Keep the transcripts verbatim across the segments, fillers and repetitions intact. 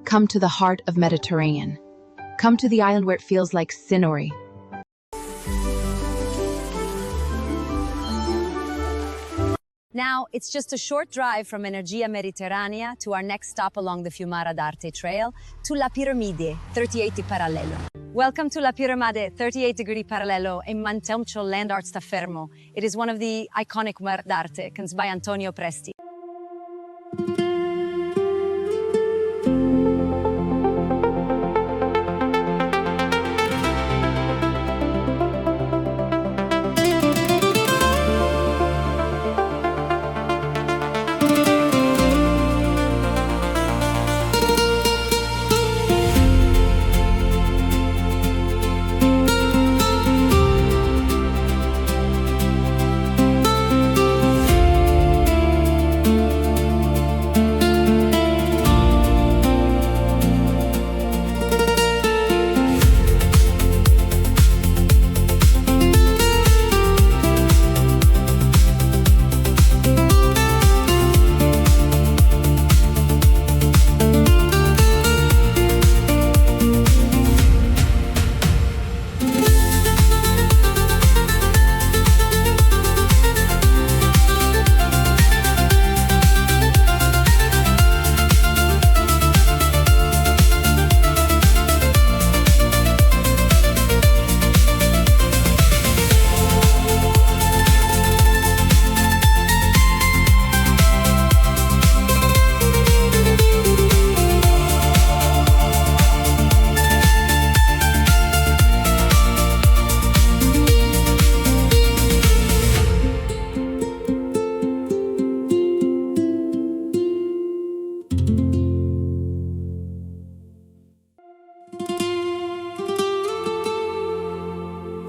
Come to the heart of Mediterranean. Come to the island where it feels like Sinori. Now, it's just a short drive from Energia Mediterranea to our next stop along the Fiumara d'Arte Trail, to La Piramide, thirty-eight Parallelo. Welcome to La Piramide, thirty-eight Degree Parallelo, a Mantelmcho land art sta fermo. It is one of the iconic work d'arte, cons by Antonio Presti.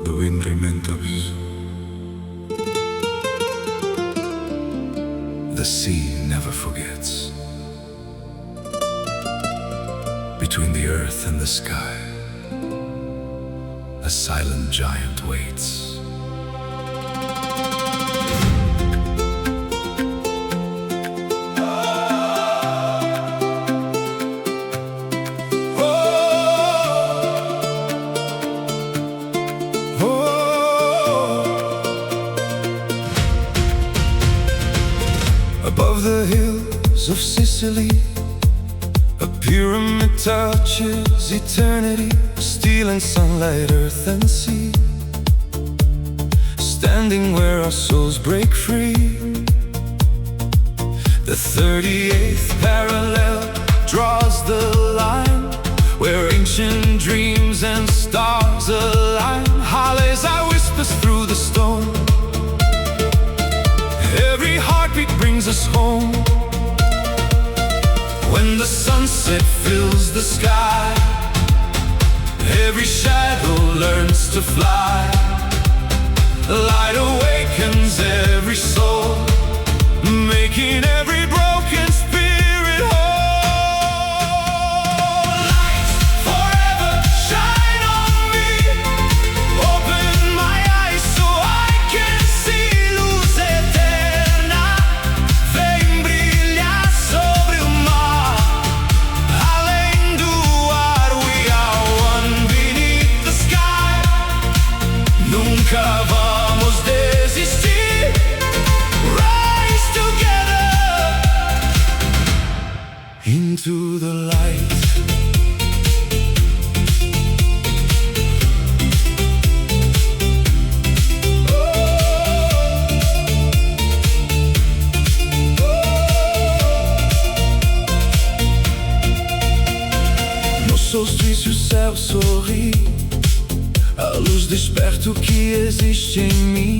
The wind remembers. The sea never forgets. Between the earth and the sky, a silent giant waits. Above the hills of Sicily, a pyramid touches eternity, stealing sunlight, earth, and sea. Standing where our souls break free, the thirty-eighth parallel draws the line where ancient dreams and stars align. Hale's eye whispers through the storm. Every heartbeat brings us home. When the sunset fills the sky, every shadow learns to fly. Light awakens every soul, making every broken spirit whole. Light forever shine on me. Open my eyes so I can see luz eterna. Vem brilhar sobre o mar. Além do ar, we are one beneath the sky. Nunca vamos desistir. Rise together into the light. Nos rostus e o céu sorri, a luz desperto que existe em mim.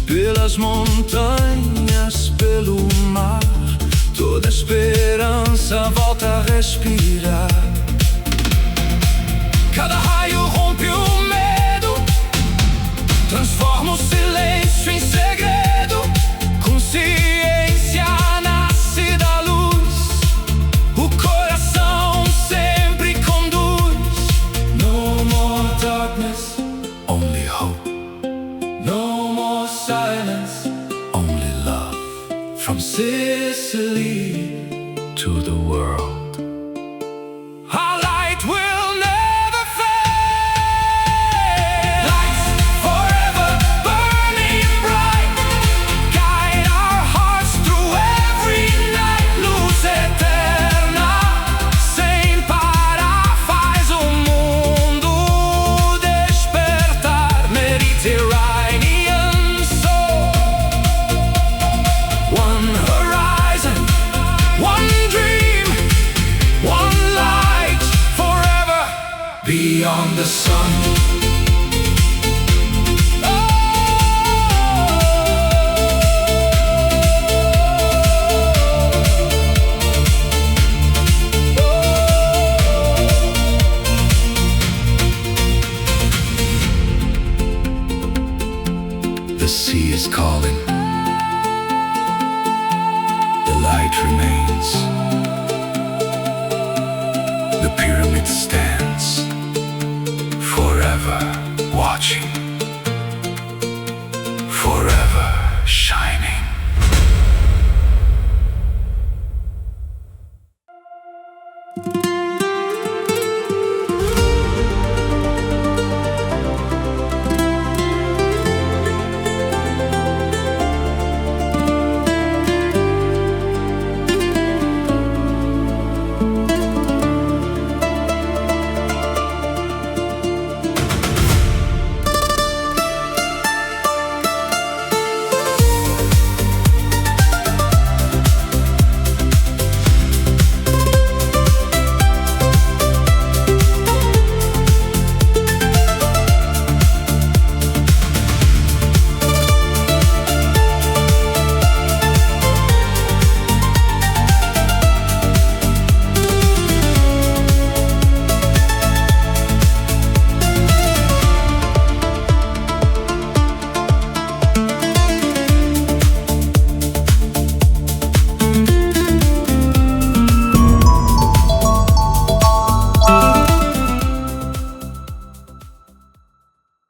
Pelas montanhas, pelo mar, toda esperança volta a respirar. Cada raio rompe o medo, transforma o silêncio em segredo. Consciência nasce da luz, o coração sempre conduz. No more darkness, only hope. No more silence, only love. From Sicily to the world. Beyond the sun.